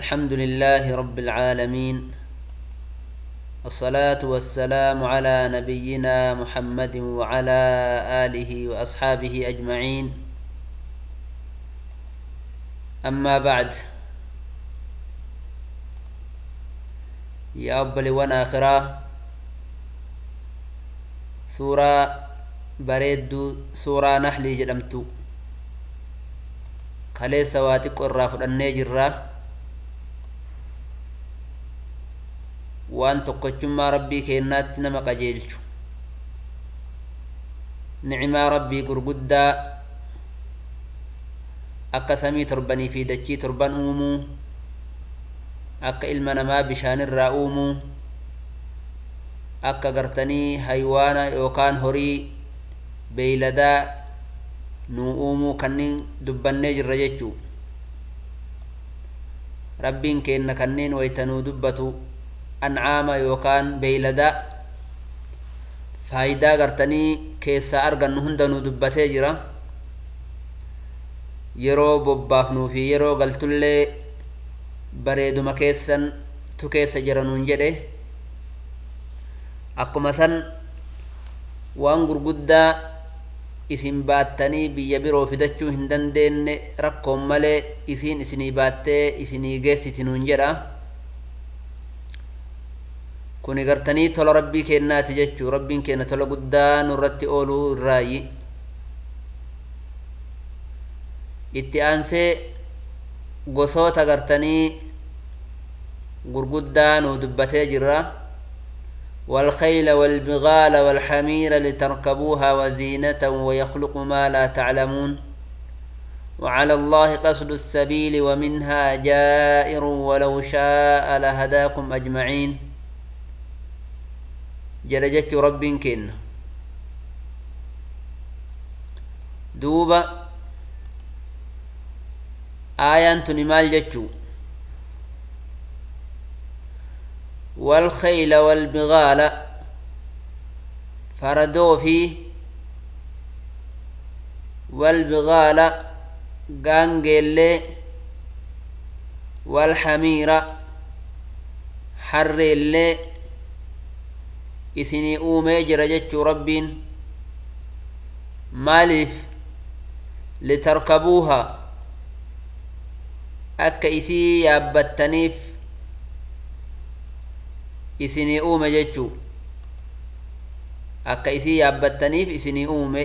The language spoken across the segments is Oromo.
الحمد لله رب العالمين، الصلاة والسلام على نبينا محمد وعلى آله وأصحابه أجمعين. أما بعد، يا أبلي آخرة سورة بريد سورة نحلي جدمتو kaleessa waa xiqqo irraa fudhannee jirra. Waan tokkochummaa Rabbii keennaatti nama qajeelchu, nicimaa Rabbii gurguddaa akka samii torbanii fi dachii torban uumuu, akka ilma namaa bishaanirraa uumuu, akka gartanii haywaana yookaan horii beeyladaa nu uumuu kanneen dubbannee jirra jechuu. Rabbiin keenna kanneen waytanuu dubbatu ancaama yookaan beeyladaa faayidaa gartanii keessaa argannu hunda nuu dubbatee jira. Yeroo bobbaafnuu fi yeroo galtullee bareeduma keessan tu keessa jira nuun jedhe. Akkuma san waan gurguddaa isin baattanii biyya biroo fidachuu hin dandeenye rakkoon malee isiin isinii baattee isinii geessiti nuun jedha. Kuni gartanii tola Rabbii kennaati jechuu. Rabbiin kenna tola guddaa nurratti ooluu irraayi. Itti aansee gosoota gartanii gurguddaa nuu dubbatee jirra. والخيل والبغال والحمير لتركبوها وزينة ويخلق ما لا تعلمون. وعلى الله قصد السبيل ومنها جائر ولو شاء لهداكم أجمعين. جلجت رب كن دوبا آيان تنمال جتشو. والخيل والبغال فردو في والبغال غانجيل والحمير حريل إسني أومي جرجتشو ربين. مالف لتركبوها أكا إسي يابتنيف isinii uume jechuu. Akka isii yaabbattaniif isinii uume.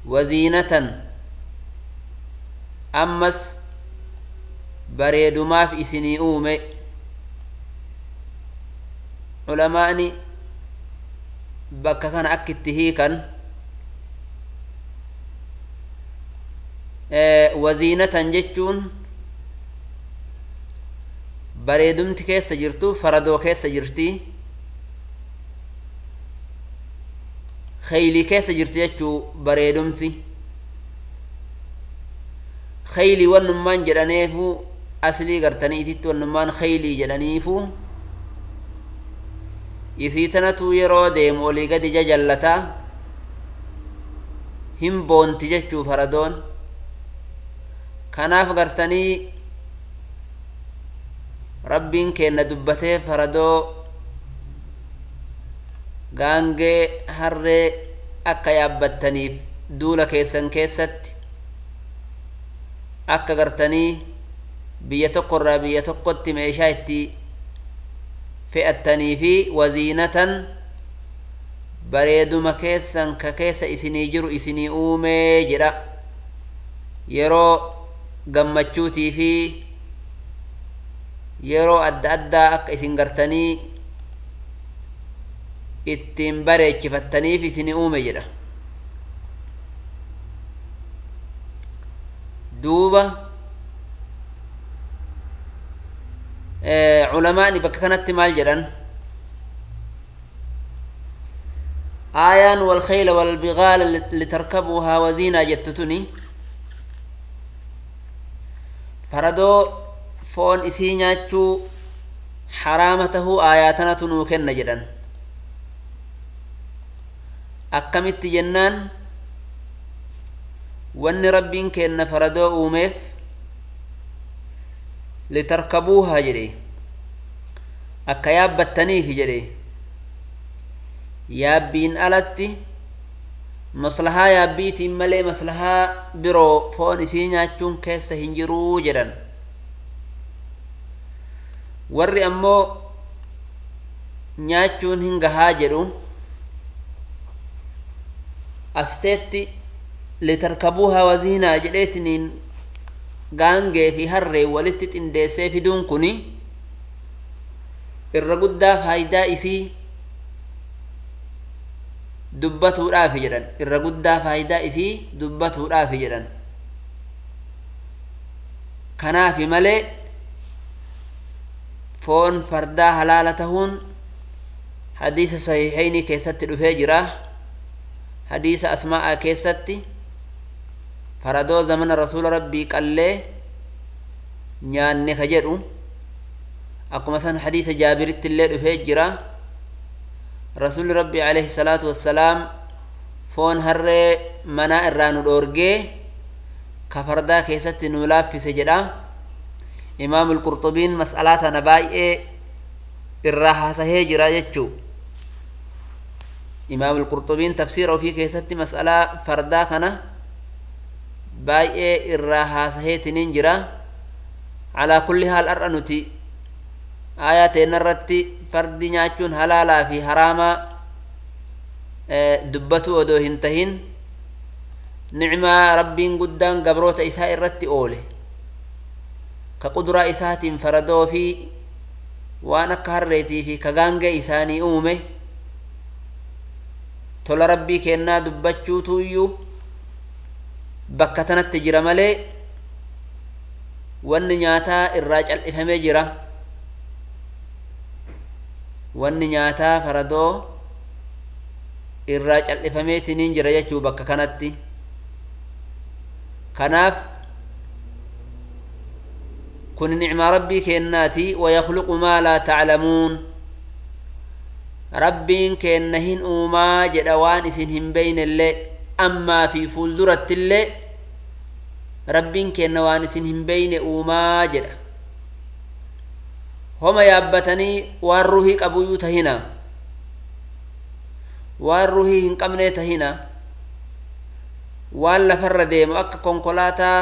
Waziinatan ammas bareedumaaf isinii uume. Culamaani bakka kana akka itti hiikan waziinatan jechuun bareedumti keessa jirtu faradoo keessa jirti, khaylii keessa jirti jechuu. Bareedumsi khaylii wannummaan jedhaneefu aslii gartanii ititti wannummaan khaylii jedhaniifu isii tanatu yeroo deemu olii gadi jajallataa hin boonti jechuu faradoon. Kanaaf gartanii Rabbiin keenna dubbatee faradoo gaangee harree akka yaabbattaniif duula keessan keessatti akka gartanii biyya tokkorraa biyya tokkotti meeshaa itti fe'attanii fi waziinatan bareeduma keessan ka keessa isinii jiru isinii uumee jedha. Yeroo gammachuutii fi yeroo adda addaa akka isin gartanii ittiin bareechifattaniif isinii uume jedha. Duuba culamaani bakka kanatti maal jedhan? Aayaan walkhayla walbigaala litarkabuuhaa waziinaa jettu tuni faradoo foon isii nyaachuu haraama tahuu aayaa tanatu nuu kenna jedhan. Akkamitti jennaan wanni Rabbiin kenna faradoo uumeef Litarkabuuhaa jedhe, akka yaabbattaniifi jedhe. Yaabbiin alatti maslahaa yaabbiitiin malee maslahaa biroo foon isii nyaachuun keessa hin jiruu jedhan. Warri ammoo nyaachuun hin gahaa jedhu asteetti litarkabuuhaa waziinaa jedheetiniin gaangee fi harree walitti xindeessee fiduun kuni irra guddaa faayidaa isii dubbatuudhaafi jedhan. Irra guddaa faayidaa isii dubbatuudhaafi jedhan. Kanaafi malee foon fardaa halaala tahuun hadiisa sahiihayni keessatti dhufee jira. Hadiisa Asmaa'aa keessatti faradoo zamana rasuula Rabbii qallee nyaanne ka jedhu. Akkuma san hadiisa Jaabiritti illee dhufee jira. Rasuulli Rabbii alayhi salaatu wassalaam foon harree manaa irraa nu dhoorgee ka fardaa keessatti nu laaffise jedha. Imaamul Qurxubiin mas'alaa tana baay'ee irraa haasahee jira jechuu. Imaamul Qurxubiin tafsiira ofii keessatti mas'alaa fardaa kana baay'ee irraa haasaheetiniin jira. Alaa kulli haal, har'a nuti aayaa teenarratti fardi nyaachuun halaalaa fi haraamaa dubbatu odoo hin tahin, nicmaa Rabbiin guddaan gabroota isaa irratti oole ka quduraa isaatiin faradoo fi waan akka harreetii fi ka gaangee isaanii uume, tola Rabbii kennaa dubbachuutu iyyuu bakka tanatti jira malee wanni nyaataa irraa cal'ifamee jira. Wanni nyaataa faradoo irraa cal'ifameetiniin jira jechuu bakka kanatti. Kanaaf kun nicmaa Rabbii kennaati. Wayakluqu maa laa taclamuun, Rabbiin kenna hin uumaa jedha waan isin hin beeynellee. Ammaa fi fuuldurattillee Rabbiin kenna waan isin hin beeyne uumaa jedha. Homa yaabbatanii waan ruhii qabuyyuu tahina, waan ruhii hin qabnee tahina, waan lafarra deemu akka konkolaataa,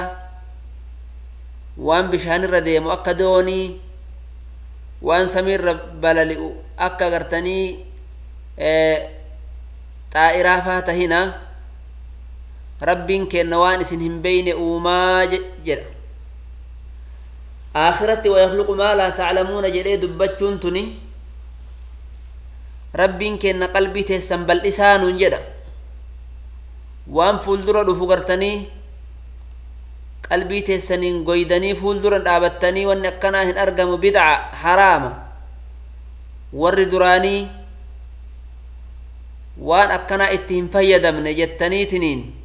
waan bishaanirra deemu akka doonii, waan samiirra balali'u akka gartanii xaa'iraa faa tahina, Rabbiin kenna waan isin hin beeyne uumaa jedha. Aakiratti wayakluqu maa laa taclamuuna jedhee dubbachuun tuni Rabbiin kenna qalbii teessan bal'isaa nuun jedha. Waan fuuldura dhufu gartanii qalbii teessaniin goydanii fuuldura dhaabattanii wanni akkanaa hin argamu, bid'a, haraama, warri duraanii waan akkanaa itti hin fayyadamne jettaniitiniin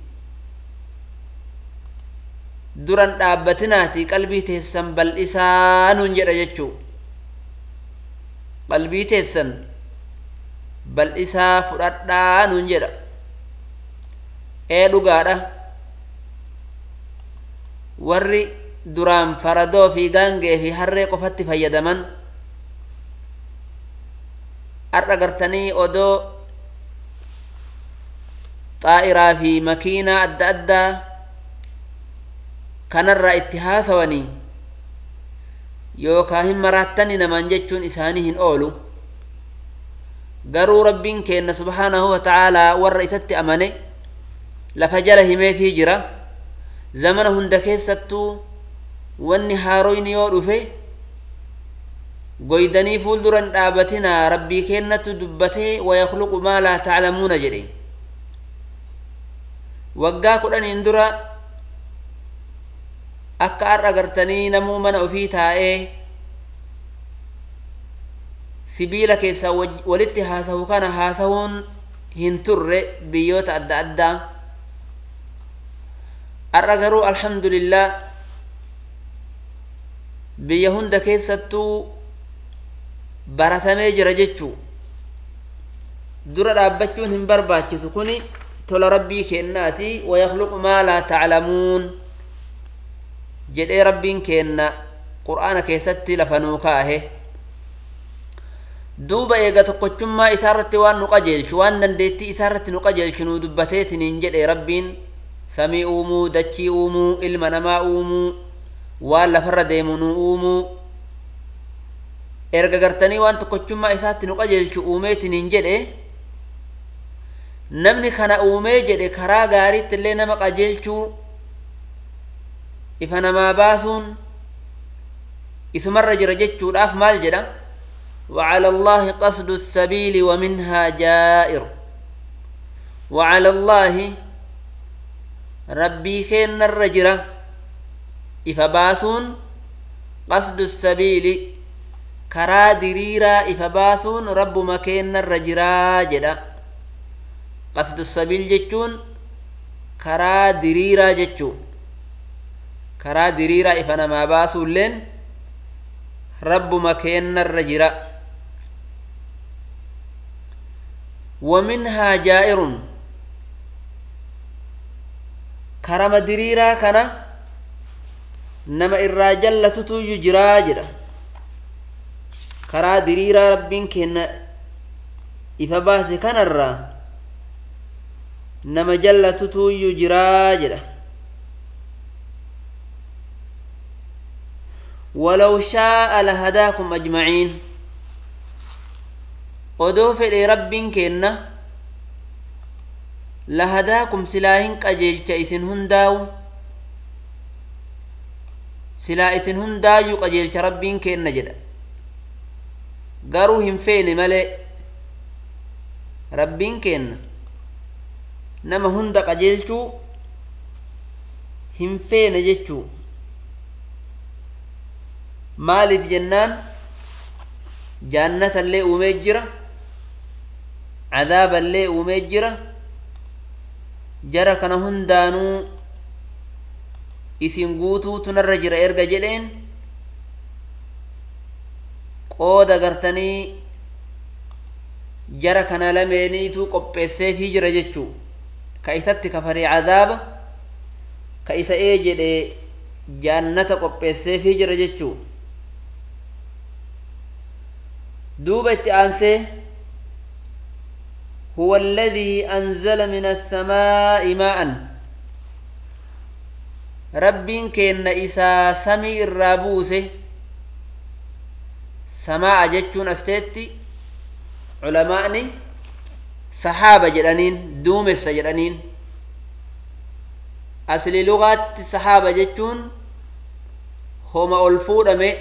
duran dhaabbatinaati, qalbii teessan bal'isaa nuun jedha jechuu. Qalbii teessan bal'isaa fudhadhaa nuun jedha. Ee, dhugaadha, warri duraan faradoo fi gaangee fi harree qofatti fayyadaman har'a gartanii odoo xaa'iraa fi makiinaa adda addaa kanarraa itti haasawanii yookaa hin maraattani namaan jechuun isaanii hin oolu. Garuu Rabbiin keenna subhaanahu wa ta'aalaa warra isatti amane lafa jala himeefii jira. Zamana hunda keessattuu wanni haaroyni yoo dhufe goydanii fuulduran dhaabatinaa. Rabbii kennatu dubbatee wayakluqu maa laa taclamuuna jedhe. Waggaa 10n dura akka har'a gartanii namuu mana ofii taa'ee sibiila keessaa walitti haasahu kana haasahuun hin turre biyyoota adda addaa. Har'a garuu alhamdulillah biyya hunda keessattuu baratamee jira jechuu. Dura dhaabbachuun hin barbaachisu. Kuni tola Rabbii kennaati. Wayakluqu maa laa taclamuun jedhee Rabbiin kenna. Qur'aana keessatti lafa nuu kaahe. Duuba eega tokkochummaa isaarratti waan nu qajeelchu, waan dandeettii isaarratti nu qajeelchu nuu dubbateetiniin jedhe Rabbiin samii uumuu, dachii uumuu, ilma namaa uumuu, waan lafarra deemu nu uumuu. Erga gartanii waan tokkochummaa isaatti nu qajeelchu uumeetiniin jedhe, namni kana uumee jedhe karaa gaariitti illee nama qajeelchuu ifa namaa baasuun isumarra jira jechuudhaaf maal jedha? وعلى الله قصد السبيل ومنها جائر. وعلى الله ربي كين الرجرة إفباسون قصد السبيل كرا دريرا إفباسون رب مكين الرجرة جدا. قصد السبيل جتون كرا دريرا جتون كرا دريرا إفنا ما باسون لين رب مكين الرجرة. ومنها جائر كرم دريرا كان نما الرجل تتو يجرا جرا كرا دريرا ربين كن إفباس كان الرا نما جل تتو يجرا جرا. ولو شاء لهداكم أجمعين. Odoo fedhe Rabbiin kenna lahadaakum silaa hin qajeelcha isin hundaa'u, silaa isin hundaayyuu qajeelcha Rabbiin kenna jedha. Garuu hin feene malee Rabbiin kenna nama hunda qajeelchuu hin feene jechuu. Maaliif jennaan jaannatallee uumee jira, cadaaballee uumee jira. Jara kana hundaanuu isin guutuutu narra jira erga jedheen qooda gartanii jara kana lameeniitu qopheesseefii jira jechuu. Ka isatti kafaree cadaaba, ka isa ee jedhee jaannata qopheesseefii jira jechuu. Duuba itti aansee هو الذي أنزل من السماء ماء. ربين كن إسا سمي الرابوس سماء جتون أستيتي علماءني صحابة جرانين دومس جرانين. أصل لغات صحابة جتون هما ألفور أمي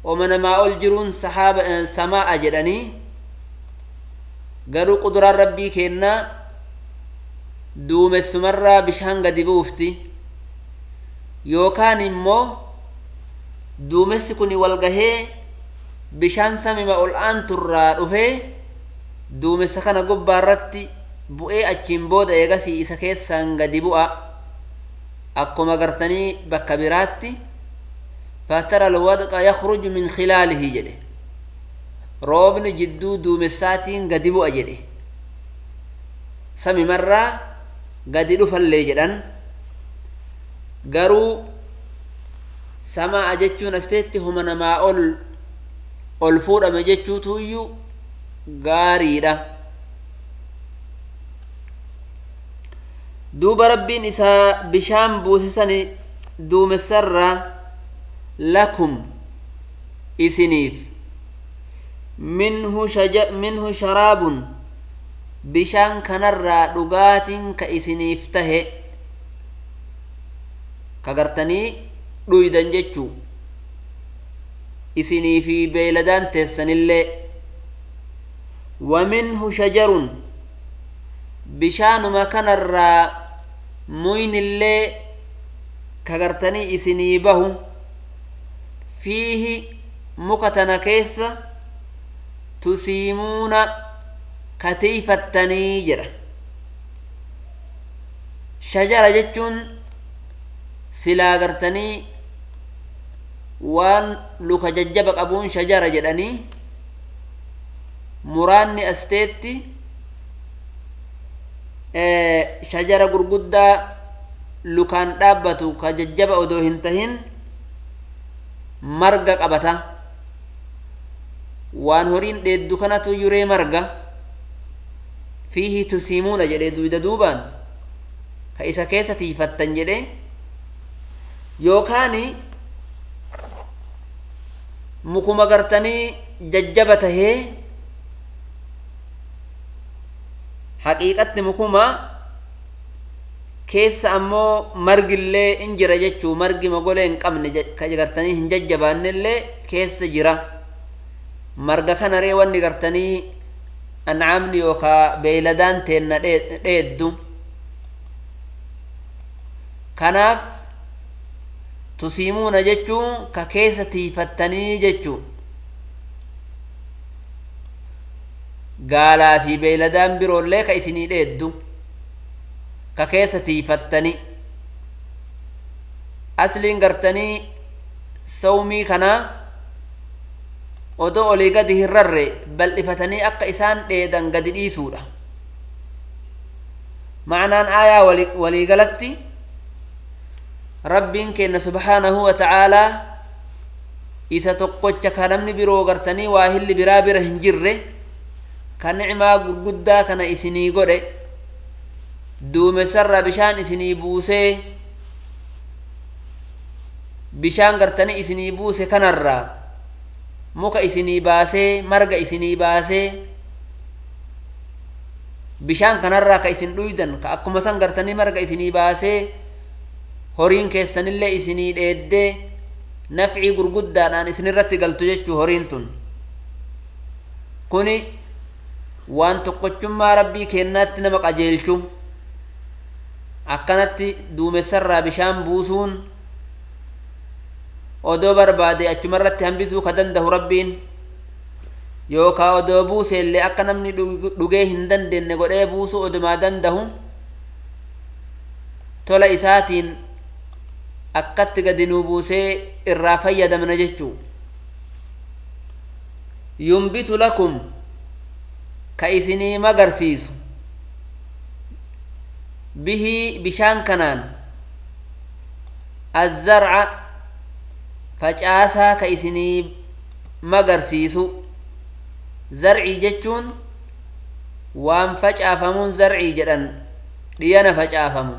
ومن ما ألجرون صحابة سماء جراني. Garuu quduraan Rabbii kennaa duumessumarraa bishaan gadi buufti, yookaan immoo duumessi kun wal gahee bishaan samima ol aanturraa dhufee duumessa kana gubbaarratti bu'ee achiin booda eegasii isa keessaan gadi bu'a. Akkuma gartanii bakka biraatti fatara alwadqa yakhruju min khilaalihi jedhe, roobni jidduu duumessaatiin gadi bu'a jedhe, samimarraa gadi dhufallee jedhan. Garuu samaa jechuun asteetti huma namaa ol fuudhame jechuutu iyyuu gaariidha. Duuba Rabbiin isaa bishaan buusisani duumessarraa lakum isiniif minhu sharaabun bishaan kanarraa dhugaatiin ka isiniif tahe ka gartanii dhuydan jechuu isinii fi beeyladaan teessanillee. Waminhu shajarun bishaanuma kanarraa muynillee ka gartanii isinii bahu fiihi muka tana keessa tusiimuuna katiifattanii jedha. Shajara jechuun silaa gartanii waan luka jajjaba qabuun shajara jedhanii muraanni asteetti shajara gurguddaa lukaan dhaabbatu ka jajjaba odoo hin tahin Marga qabata waan horiin dheeddu kanatu yuree marga fiihi tusiimuuna jedhe duyda duubaan ka isa keessa tiifattan jedhe yookaani mukuma gartanii jajjaba tahee haqiiqatti mukuma keessa ammoo margillee in jira jechuu margi mogolee hin qabne ka gartanii hin jajjabaannellee keessa jira marga kana ree wanni gartanii ancaamni yookaa beeyladaan teenna dheeddu kanaaf tusiimuuna jechuun ka keessa tiifattanii jechuu gaalaa fi beeyladaan biroollee ka isinii dheeddu ka keessa tiifattani asliin gartanii sawmii kanaa odoo olii gadi hin rarre bal'ifatanii akka isaan dheedan gadi dhiisuudha ma'anaan aayaa waliigalatti rabbiin kenna subhaanahu wa ta'aalaa isa tokkocha ka namni biroo gartanii waa hilli biraa bira hin jirre ka nicmaa gurguddaa kana isinii godhe duumessarraa bishaan isinii buusee bishaan gartanii isinii buuse kanarraa muka isinii baasee marga isinii baasee bishaan kanarraa ka isin dhuydan ka akkuma san gartanii marga isinii baasee horiin keessanillee isinii dheeddee nafcii gurguddaadhaan isinirratti galtu jechuu horiin tun kuni waan tokkochummaa rabbii kennaatti nama qajeelchu akkanatti duumessarraa bishaan buusuun odoo barbaade achumarratti hambisuu ka dandahu rabbiin yookaa odoo buuseellee akka namni dhugee hin dandeenye godhee buusuu odumaa dandahu tola isaatiin akkatti gadi nuu buusee irraa fayyadamna jechuu yumbitu lakum ka isinii magarsiisu bihi bishaan kanaan azzarca facaasaa ka isinii magarsiisu zarcii jechuun waan facaafamuun zarcii jedhan dhiyana facaafamu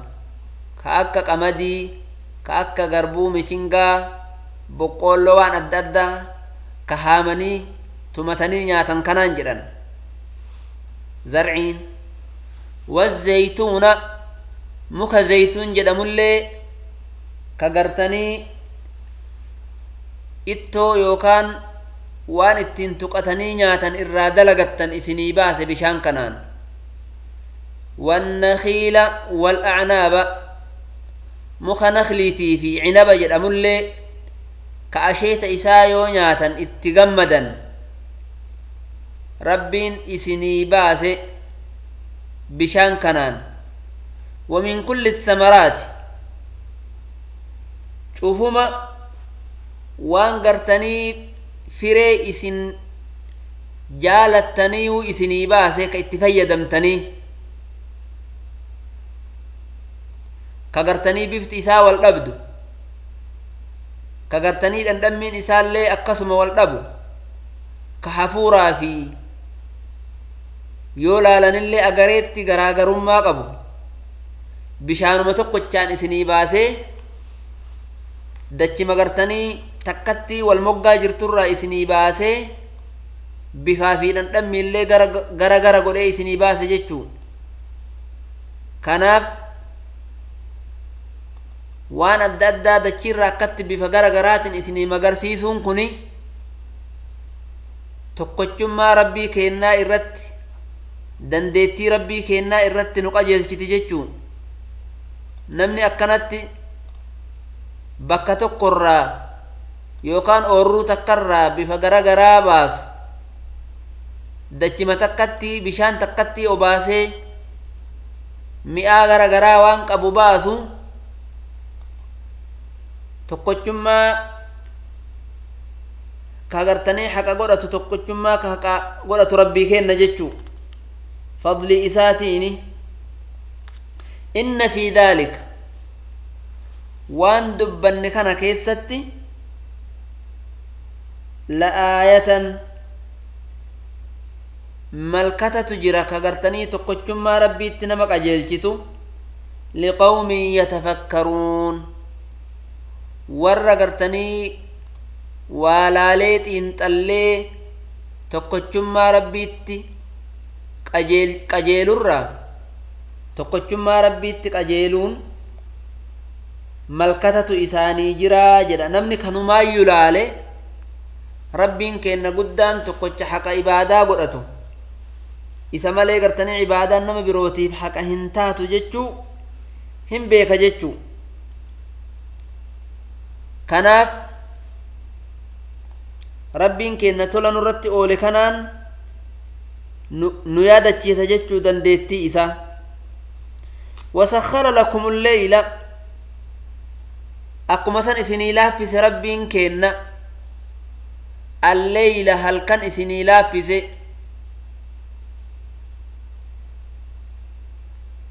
ka akka qamadii ka akka garbuu mishingaa boqqoolloo waan adda addaa ka haamanii tumatanii nyaatan kanaan jedhan zarciin wazaytuuna muka zaytuun jedhamullee ka gartanii ittoo yookaan waan ittiin tuqatanii nyaatan irraa dalagattan isinii baase bishaan kanaan wannakiila wal acnaaba muka nakliitii fi cinaba jedhamullee ka asheeta isaa yoo nyaatan itti gammadan rabbiin isinii baase bishaan kanaan ومن كل الثمرات cufuma waan gartanii firee isin jaalattaniiyu isinii baase ka itti fayyadamtanii ka gartanii bifti isaa wal dhabdu ka gartanii dhandhammiin isaallee akkasuma wal dhabu ka hafuuraa fi yoo laalanillee agareetti garaagarummaa qabu bishaanuma tokkochaan isinii baasee dachima gartanii takkatti wal moggaa jirturraa isinii baasee bifaa fi dhandhammiillee gara gara godhee isinii baase jechuu kanaaf waan adda addaa dachiirra akkatti bifa gara garaatiin isinii magarsiisuun kuni tokkochummaa rabbii kennaa irratti dandeettii rabbii kennaa irratti nu qajeelchiti jechuu namni akkanatti bakka tokkorraa yookaan oorruu takkarraa bifa gara garaa baasu dachima takkatti bishaan takkatti obaasee mi'aa gara garaa waan qabu baasu tokkochummaa ka gartanii haqa godhatu tokkochummaa ka haqa godhatu rabbii kenna jechuu fadlii isaatiini inna fi dhaalika waan dubbanne kana keessatti la'aayatan malkatatu jira ka gartanii tokkochummaa rabbiitti nama qajeelchitu liqawmin yatafakkaruun warra gartanii waalaalee xiinxallee tokkochummaa rabbiitti qajeelurraa tokkochummaa rabbiitti qajeeluun malkatatu isaanii jiraa jedha. Namni kanumaayyuu laale rabbiin kenna guddaan tokkocha haqa ibaadaa godhatu isa malee gartanii ibaadaan nama birootiif haqa hin taatu jechuu hin beeka jechuu. Kanaaf rabbiin kenna tola nurratti oole kanaan nu yaadachiisa jechuu dandeettii isaa. Wasakhara lakum lleyla akkuma san isinii laaffise rabbiin kenna alleyla halkan isinii laaffise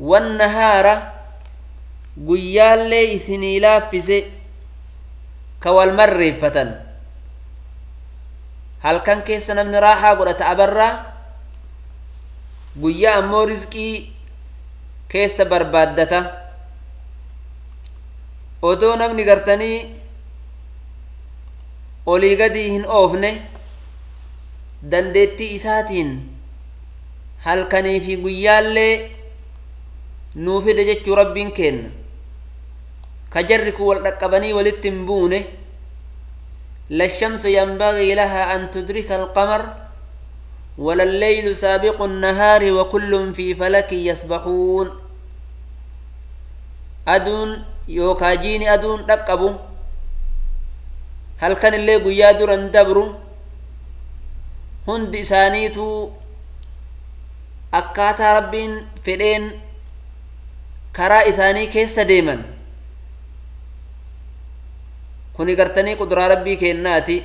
wannahaara guyyaallee isinii laaffise ka wal marreeffatan. Halkan keessa namni raaxaa godhata abarraa guyyaa ammoo rizqii keessa barbaaddata. Odoo namni gartanii olii gadii hin oofne dandeettii isaatiin halkanii fi guyyaallee nuu fide jechuu rabbiin kenna. Ka jarri kun wal dhaqqabanii walitti hin buune la shamsu yanbagii lahaa an tudrika alqamar wala alleylu saabiqu annahaari wa kullun fi falakin yasbaxuun. Aduun yookaa jiini aduun dhaqqabu halkan illee guyyaa duran dabru hundi isaaniituu akkaataa rabbiin fedheen karaa isaanii keessa deeman. Kuni gartanii quduraa rabbii kennaati.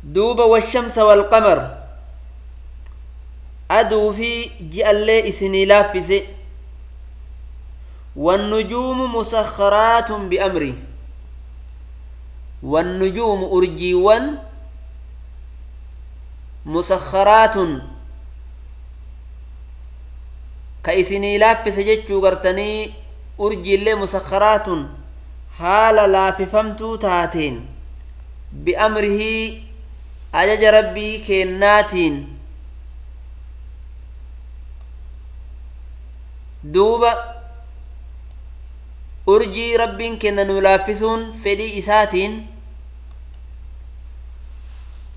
Duuba washamsa walqamar aduu fi ji'allee isinii laaffise. والنجوم مسخرات بأمره والنجوم أرجيوان مسخرات كإسني لافس جتشو غرتني أرجي اللي مسخرات حال لاففمتو تاتين بأمره أجج ربي كناتين. دوبا urjii rabbiin kenna nu laaffisuun fedhii isaatiin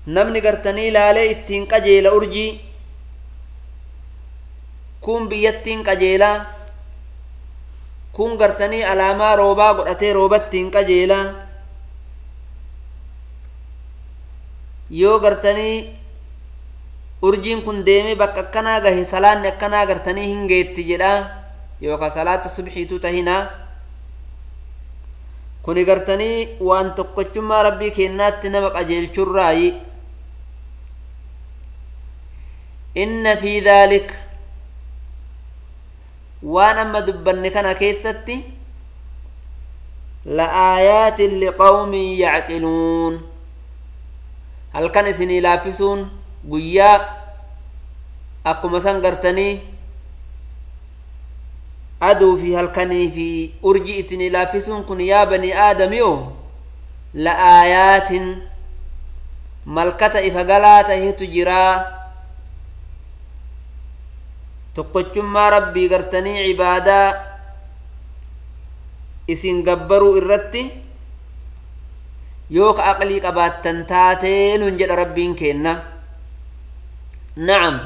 namni gartanii laalee ittiin qajeela. Urjii kun biyyattiin qajeelaa, kun gartanii alaamaa roobaa godhatee roobattiin qajeelaa. Yoo gartanii urjiin kun deemee bakka akkanaa gahe salaanni akkanaa gartanii hin geetti jedhaa yookaan salaata subxiitu tahinaa. Kuni gartanii waan tokkochummaa rabbii kennaatti nama qajeelchurraayi. Inna fi dhaalik waan amma dubbanne kana keessatti la'aayaatin liqawmin yacqiluun. Halkan isinii laaffisuun guyyaa akkuma san gartanii aduu fi halkanii fi urjii isinii laaffisuun kun yaa banii aadamiyoo la'aayaatin malkata ifa galaa tahetu jiraa. Tokkochummaa rabbii gartanii cibaadaa isin gabbaruu irratti yoo ka aqlii qabaattan taatee nun jedha rabbiin kenna. Na'am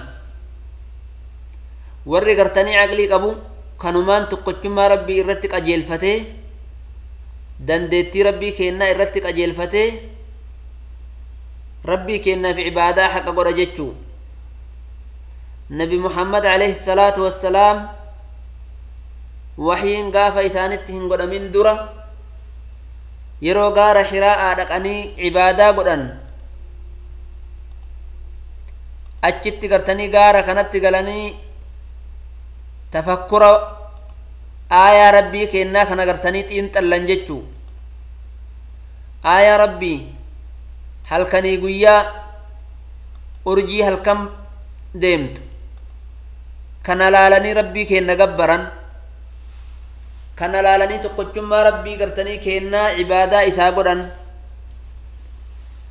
warri gartanii aqlii qabu kanumaan tokkochummaa rabbii irratti qajeelfatee dandeettii rabbii kennaa irratti qajeelfatee rabbii kennaaf cibaadaa haqa godha jechuu. Nabi Muhammad alayhi salaatu wassalaam waxyiin gaafa isaanitti hin godhamin dura yeroo gaara Hiraa'aa dhaqanii cibaadaa godhan achitti gartanii gaara kanatti galanii tafakkura aayaa rabbii kennaa kana gartanii xiinxallan jechuu. Aayaa Rabbii halkanii guyyaa urjii halkan deemtu kana laalanii Rabbii keenna gabbaran, kana laalanii tokkochummaa Rabbii gartanii keennaa cibaadaa isaa godhan.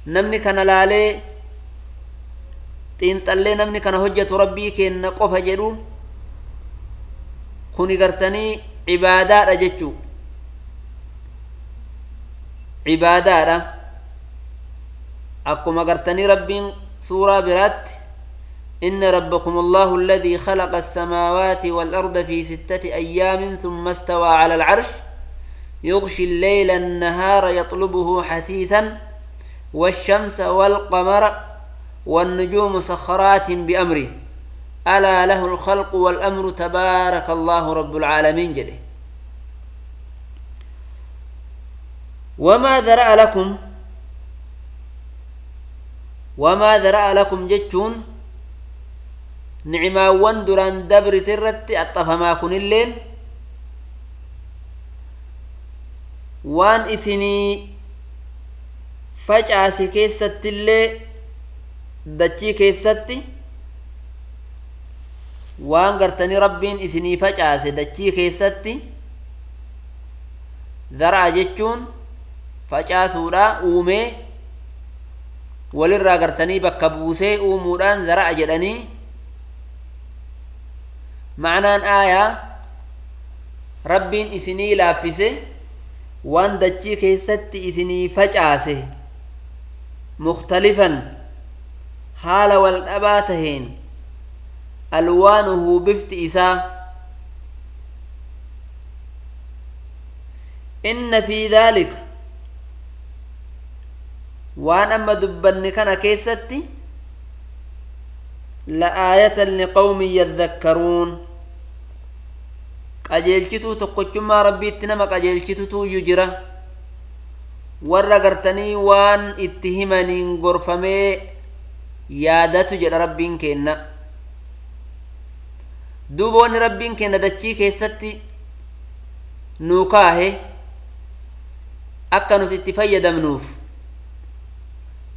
Namni kana laalee xiinxallee namni kana hojjetu Rabbii keenna qofa jedhu kuni gartanii cibaadaadha jechuu, cibaadaadha. Akkuma gartanii Rabbiin suuraa biraatti إن ربكم الله الذي خلق السماوات والأرض في 6 أيام ثم استوى على العرش يغشي الليل النهار يطلبه حثيثا والشمس والقمر والنجوم مسخرات بأمره ألا له الخلق والأمر تبارك الله رب العالمين جده. وما ذرأ لكم، وما ذرأ لكم جتون نعماوان دران دبر ترت أطفما كن اللين وان إسني فجأة كيست اللي دتشي كيستي وان قرتني ربين إسني فجأة دتشي كيستي ذرع جتون فجأة سورة أومي وللرا قرتني بكبوسي أوموران ذرع جدني. معنى آية ربين إسني لافسه وان دتشي كيستي إسني فجأة مختلفا حال والأباتهين ألوانه بفت إسا. إن في ذلك وان أما دبن كان كيستي لآية لقوم يذكرون. qajeelchituu tokkochummaa Rabbiitti nama qajeelchitutu iyyuu jira. Warra gartanii waan itti himaniin gorfamee yaadatu jedha Rabbiin kenna. Duuba wanni Rabbiin kenna dachii keessatti nuu kaahe akka nuti itti fayyadamnuuf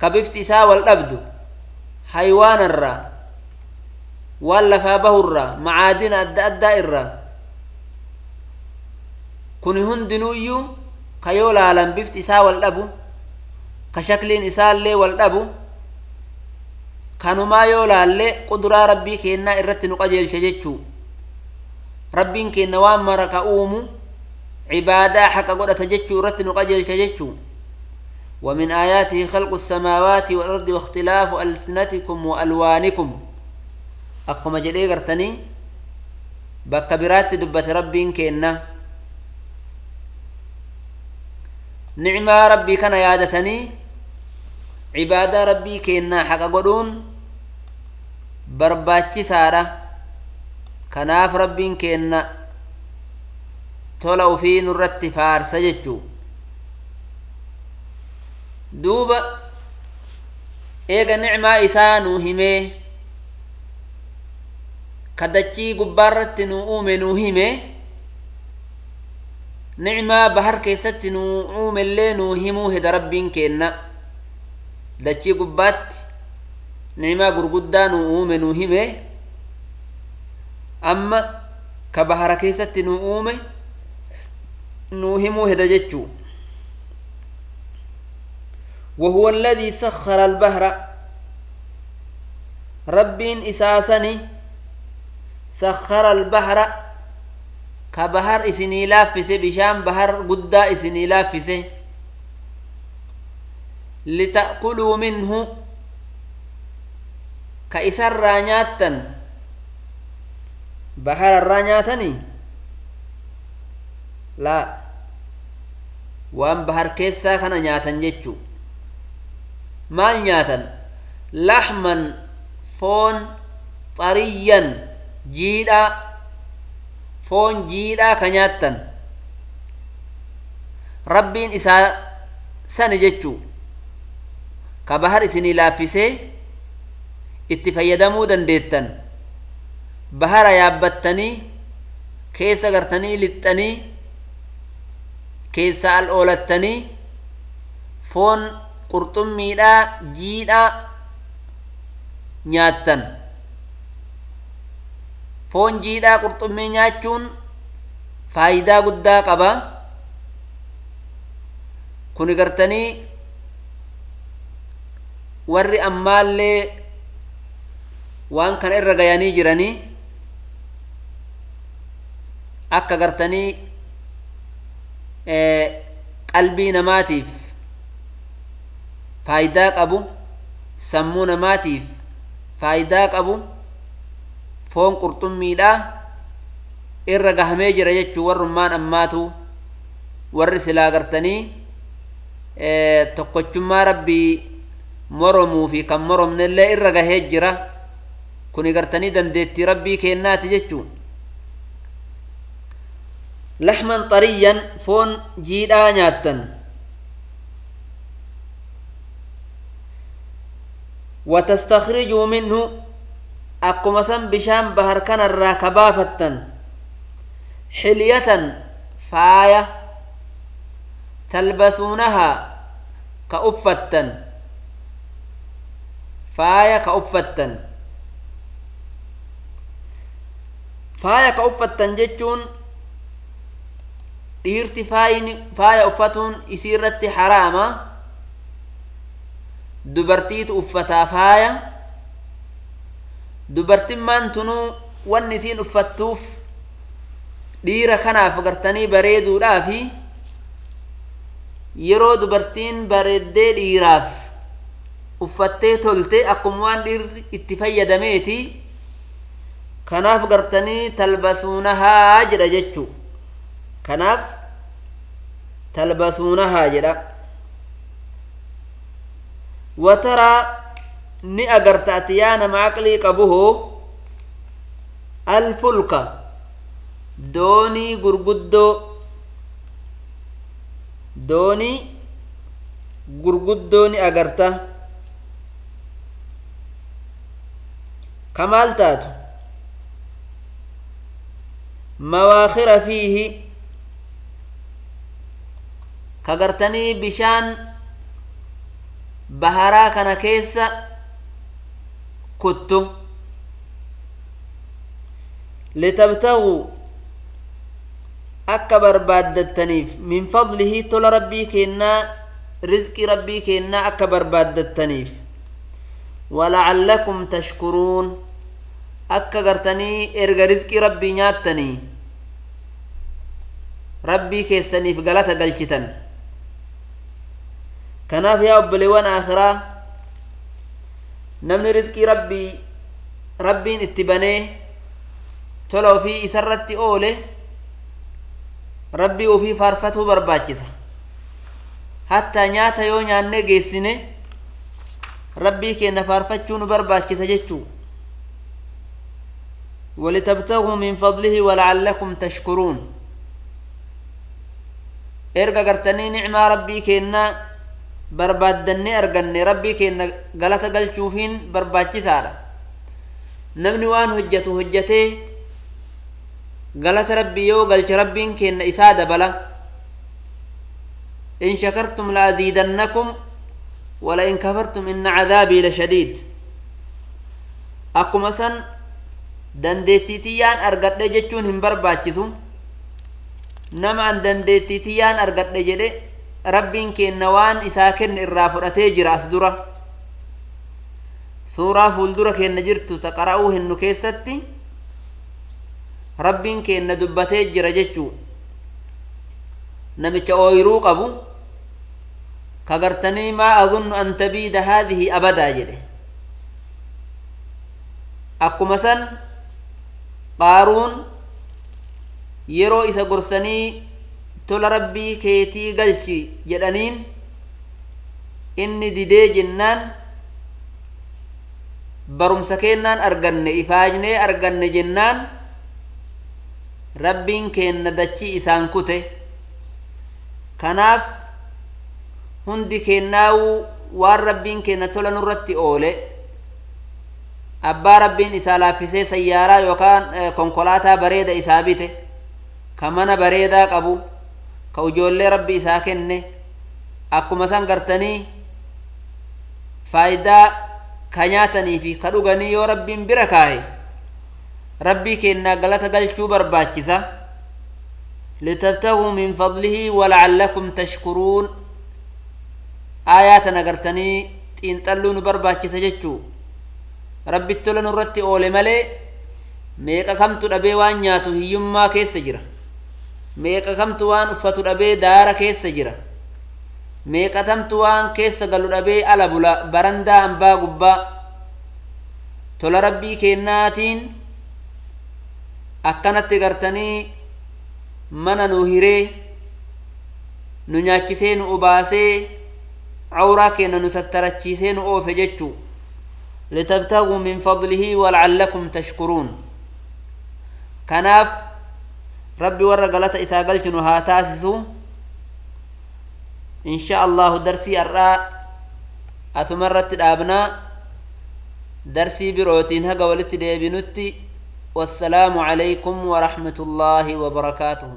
ka bifti isaa wal dhabdu haywaanarraa, waan lafaa bahurraa, macaadina adda addaa irraa kuni hundinuuyyuu ka yoo laalan bifti isaa wal dhabu, ka shakliin isaallee wal dhabu, kanumaa yoo laallee quduraa Rabbii keennaa irratti nu qajeelche jechuu. Rabbiin keenna waan mara ka uumu cibaadaa haqa godhata jechuu irratti nu qajeelche jechuu. ومن آياته خلق السماوات والأرض واختلاف ألسنتكم وألوانكم. أقوم جدي قرتني بكبرات دبة ربين كينا نعمة ربي كان يادتني عبادة ربي كينا حق قدون برباتي سارة كناف ربين كينا تولو في نرت فارس جتشو. دوبا إيغا نعمة إسانو همي كدتشي قبارت نؤوم نوهمي نعمة بحر كيست نؤوم اللي نوهمو هدا ربين كينا دتشي قبات نعمة قرقودا نؤوم نوهمي. أما كبحر كيست نؤوم نوهمو هدا جتشو. وهو الذي سخر البحر ربين إساسني سخر البحر كبحر إسني لافسه بشام بحر قدا إسني لافسه لتأكلوا منه كإسر رانياتا بحر الرانياتني لا وان بحر كيسا كان نياتا جتشو. مال نياتا لحما فون طريا جيدا فون جيدا كنياتا ربين إسا سنجتشو كبهر إسني لافسي اتفيدمو دنديتن بهر يابتني كيسا غرتني لتني كيسا الأولتني Foon qurxummiidhaa jiidhaa nyaattan. Foon jiidhaa qurxummii nyaachuun faayidaa guddaa qaba. Kuni gartanii warri ammaallee waan kana irra gayanii jiranii akka gartanii qalbii namaatiif faayidaa qabu, sammuu namaatiif faayidaa qabu foon qurxummiidhaa irra gahamee jira jechuu. Warrummaan ammaatu warri silaa gartanii tokkochummaa rabbii moromuu fi kan moromnellee irra gahee jira. Kuni gartanii dandeettii rabbii kennaati jechuu. Laxman xariyyan, foon jiidhaa nyaattan. Watastakrijuu minhu, akkuma san bishaan bahar kanarraa ka baafattan, xilyatan, faaya, talbasuunahaa, ka uffattan, faaya ka uffattan. Faaya ka uffattan jechuun dhiirti faaya uffatuun isii irratti haraama. Dubartiitu uffataa faaya. Dubartimmaan tunuu wanni isiin uffattuuf dhiira kanaaf gartanii bareeduudhaafi. Yeroo dubartiin bareeddee dhiiraaf uffattee tolte, akkuma waan dhiirri itti fayyadameeti. Kanaaf gartanii talbasuunahaa jedha jechuu. Kanaaf talbasuunahaa jedha. Wataraa, ni agarta ati yaa nama aqlii qabuhoo, alfulka, doonii gurguddoo, doonii gurguddoo ni agarta. Kamaal taatu mawaakhira fiihi, ka gartanii bishaan baharaa kana keessa kuttu. Litabtaguu, akka barbaaddattaniif, min fadlihi, tola rabbii kennaa, rizqii rabbii kennaa akka barbaaddattaniif, walacallakum tashkuruun, akka gartanii erga rizqii rabbii nyaattanii rabbii keessaniif galata galchitan. Kanaaf yaa obboleewwan aakhiraa, namni rizqii rabbii rabbiin itti banee tola ofii isarratti oole rabbii ofii faarfatuu barbaachisa. Hattaa nyaata yoo nyaanne geessine rabbii keenya faarfachuu nu barbaachisa jechuu. Walitabtaguu min fadlihi walacallakум tashkuruun. Erga gartanii nicmaa rabbii kennaa barbaaddannee arganne rabbii keenya galata galchuufiin barbaachisaadha. Namni waan hojjatu hojjatee galata rabbii yoo galche rabbiin kenna isaa dabala. In shakartum la aziidannakum wala in kafartum inna cadaabii lashadiid. Akkuma san dandeettii tiyyaan argadhe jechuun hin barbaachisu. Nama an dandeettii tiyyaan argadhe jedhe rabbiin kenna waan isaa kenne irraa fudhatee jira. As dura suuraa fuuldura kenna jirtu ta qara'uu hinnu keessatti rabbiin kenna dubbatee jira jechuu. Namicha ooyiruu qabu ka gartanii maa adunnu an tabiida haadhihi abadaa jedhe. Akkuma san Qaaruun yeroo isa gorsanii tola rabbii keetii galchi jedhaniin inni didee jennaan, barumsa kennaan arganne, ifaajnee arganne jennaan rabbiin kenna dachii isaan kute. Kanaaf hundi kennaawuu waan rabbiin kenna tola nurratti oole, abbaa rabbiin isaa laaffisee sayyaaraa yookaan konkolaataa bareeda isaa bite, ka mana bareedaa qabu, ka ijoollee rabbi isaa kenne, Akkuma san gartanii faayidaa ka nyaatanii fi ka dhuganii yoo Rabbiin bira kaahe, Rabbii kennaa galata galchuu barbaachisa. Litabtaguu min fadlihi wala'allakum tashkuruun. Aayaa tana gartanii xiinxalluu nu barbaachisa jechuu. Rabbitti tola nurratti oole malee, meeqa kamtu dhabee waan nyaatu hiyyummaa keessa jira, meeqa kamtu waan uffatu dhabee daara keessa jira, meeqa kamtu waan keessa galu dhabee ala bula barandaa ambaa gubbaa. Tola Rabbii kennaatiin akkanatti gartanii mana nu hiree, nu nyaachisee, nu obaasee, cawraa keenya nu sattarachiisee nu oofe jechuu. Litabtaguu min fadlihi wala'allakum tashkuruun. Kanaaf Rabbi warra galata isaa galchu nu haa taasisu. Insha Allahu darsii har'aa asuma irratti dhaabnaa. Darsii birootiin haga walitti deebinutti, wassalaamu calaykum warahmatullaahi wabarakaatuhu.